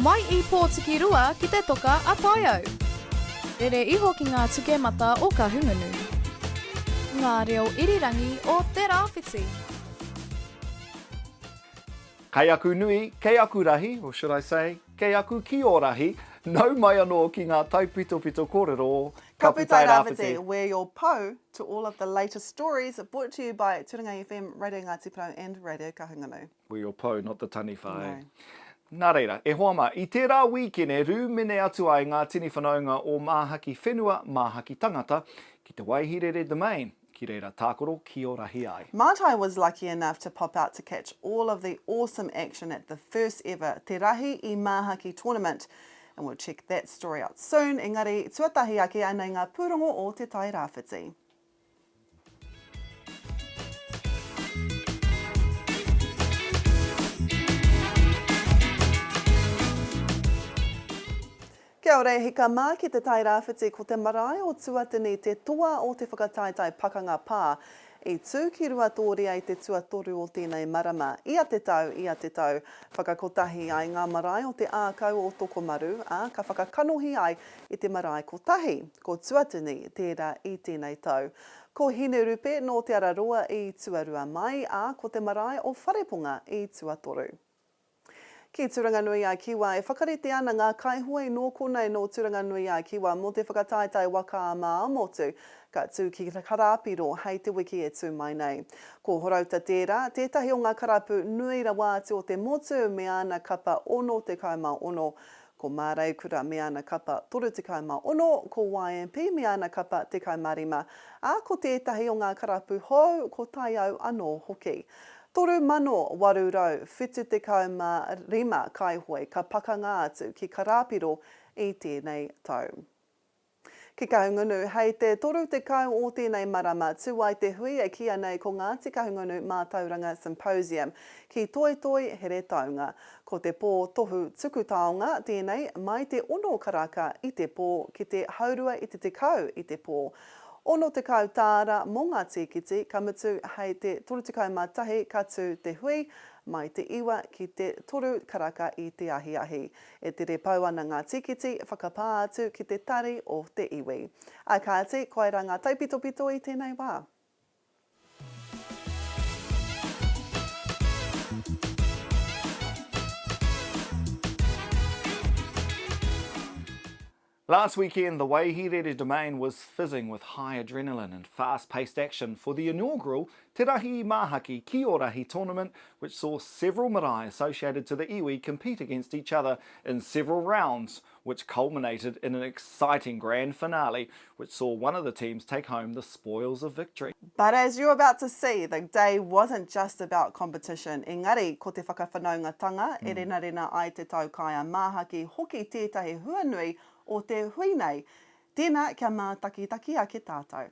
Mai i Pōtikirua ki te toka a Taiau. Rere iho ki ngā tukemata o Kahungunu. Ngā reo irirangi o Te Rāwhiti. Kei aku nui, kei aku rahi, or should I say, kei aku kiorahi, nau mai anō ki ngā taipitopito kōrero o Kapu Tairāwhiti, we're your pou to all of the latest stories, brought to you by Turanga FM, Radio Ngāti Porou and Radio Kahungunu. We're your pou, not the taniwha, eh? No. Nā reira, e hoa mā, i tērā wīkene rūmene atu ai ngā tini whanaunga o Māhaki Whenua, Māhaki Tangata, ki te Waihirere Domain, ki reira tākaro kiorahi ai. Mātai was lucky enough to pop out to catch all of the awesome action at the first ever Te Rahi i Māhaki tournament and we'll check that story out soon, engari tuatahi ake anei ngā pūrongo o Te Tai Rāwhiti. Kia ora e hika mā ki Te Tairāwhiti ko te marae o Tuatini te toa o te whakataetae pakanga pā i tū ki Ruatōria i te tuatoru o tēnei marama. Ia te tau, ia te tau, whakakotahi ai ngā marae o te ākau o Tokomaru, ā, ka whakakanohi ai i te marae kotahi, ko Tuatini tērā i tēnei tau. Ko Hinerupe nō Te Araroa i tuarua mai, ā, ko te marae o Whareponga i tuatoru. Ki Turanganui-a-Kiwa, e whakarite ana ngā kaihoe nō konei nō Turanganui-a-Kiwa mō te whakataetae waka ama ā-motu ka tū ki Karāpiro hei te wiki e tū mai nei. Ko Horouta tērā, tētahi o ngā karapu nui rawa atu o te motu me āna kapa 66. Ko Māreikura me ana kapa 36, ko YMP me ana kapa 15, ā, ko tētahi o ngā karapu hou ko Taiau anō hoki. 3,875 kaihoe ka pakanga atu ki Karāpiro i tēnei tau. Ki Kahungunu, hei te 30 o tēnei marama, tū ai te hui e kīia nei ko Ngāti Kahungunu Mātauranga Symposium ki Toitoi, Heretaunga. Ko te pō tohu tuku taonga tēnei, mai te ono karaka i te pō ki te haurua i te tekau i te pō. 60 tāra mō ngā tīkiti, ka mutu hei te 31 ka tū te hui, mai te iwa ki te toru karaka i te ahiahi. E tere pau ana ngā tīkiti, whakapā atu ki te tari o te iwi. Ā kāti, koirā ngā taipitopito i tēnei wā. Last weekend, the Waihirere Domain was fizzing with high adrenaline and fast-paced action for the inaugural Te Rahi i Māhaki Ki Orahi tournament, which saw several marae associated to the iwi compete against each other in several rounds, which culminated in an exciting grand finale, which saw one of the teams take home the spoils of victory. But as you're about to see, the day wasn't just about competition, engari ko te whakawhanaungatanga e renarena ai te taukaea māhaki hoki tētahi huanui o te hui nei. Tēnā, kia mātakitaki ake tātou.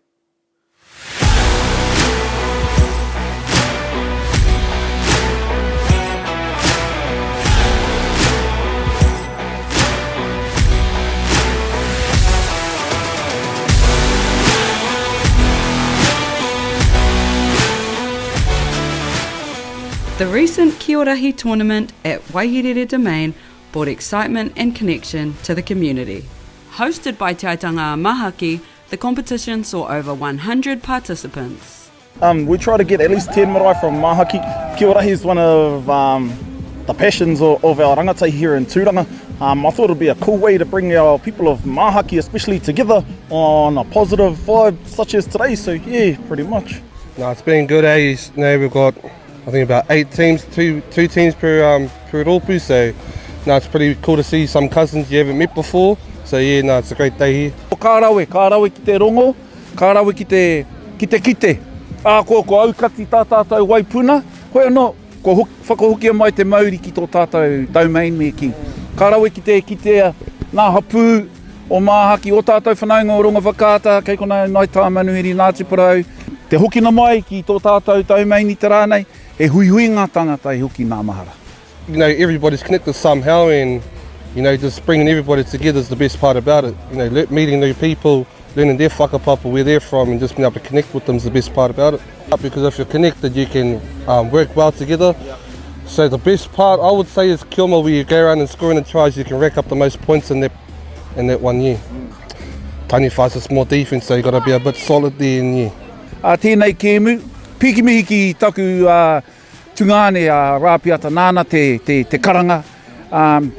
The recent Kiorahi tournament at Waihirere Domain brought excitement and connection to the community. Hosted by Te Aitanga a Mahaki, the competition saw over 100 participants. Um, we try to get at least 10 marae from Mahaki. Kiorahi is one of um, the passions of, of our rangatahi here in Tūranga. Um, I thought it would be a cool way to bring our people of Mahaki especially together on a positive vibe such as today. So yeah, pretty much. No, it's been good, eh? Now we've got, I think about eight teams, two two teams per um, per rōpū. So, no, it's pretty cool to see some cousins you haven't met before. So yeah, no, it's a great day here. Ka rawe, ka rawe ki te rongo, ka rawe ki te, ki te kite. Ā, ko, ko aukati tā tātou waipuna, hoi anō, kua hoki, whakahokia mai te mauri ki tō tātou domain me kī. Ka rawe ki te kitea ngā hapū o Māhaki, o tātou whanaunga o Rongowhakaata, kei konā Ngāi Tāmanuhiri, Ngāti Porou, te hokina mai ki tō tātou domain i te rā nei, he huihui ngā tāngata i hoki nā mahara. You know, everybody's connected somehow and, you know, just bringing everybody together is the best part about it. You know, meeting new people, learning their whakapapa, where they're from, and just being able to connect with them is the best part about it. Because if you're connected, you can um, work well together. So the best part I would say is Kilma where you go around and scoring the tries, you can rack up the most points in that in that one year. Taniwha's a small defense, so you got to be a bit solid there in yeah. A tēnei kēmu, piki mihi ki taku uh, tungāne a Rāpiata nāna te, te, te karanga. Um,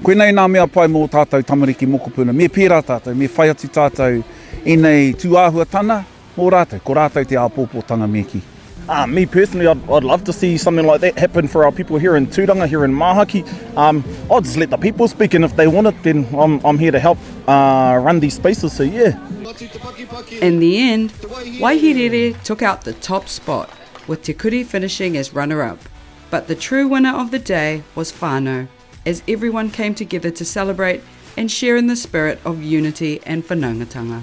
koinei nā mea pai mō tātou tamariki mokopuna. Me pērā tātou, me whai atu tātou ēnei tūāhuatana, Mō rātou, ko rātou te āpōpōtanga me kī. Uh, me personally, I'd, I'd love to see something like that happen for our people here in Tūranga, here in Māhaki. Um, I'll just let the people speak, and if they want it, then I'm, I'm here to help uh, run these spaces, so yeah. In the end, Waihirere took out the top spot, with Te Kuri finishing as runner-up. But the true winner of the day was whānau, as everyone came together to celebrate and share in the spirit of unity and whanaungatanga.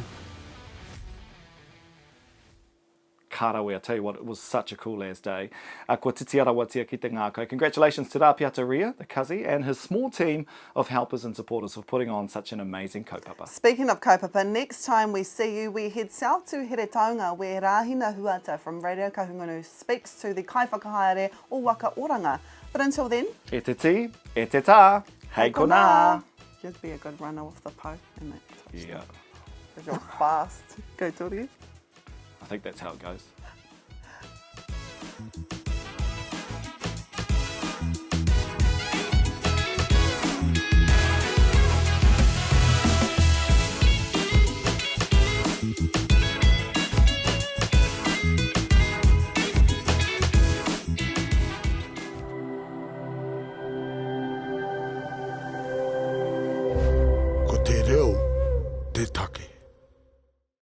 Ka rawe, I tell you what, it was such a cool as day. Uh, kua titi arawatia ki te ngākau. Congratulations to Rāpiata Ria, the kazi, and his small team of helpers and supporters for putting on such an amazing kaupapa. Speaking of kaupapa, next time we see you, we head south to Heretaunga where Rahina Huata from Radio Kahungunu speaks to the kaiwhakahaere o Waka Oranga. But until then... E te tī, e te tā, hei konā! You'd be a good runner with the pau and that. Yeah. Because you're fast. Go Tori. I think that's how it goes.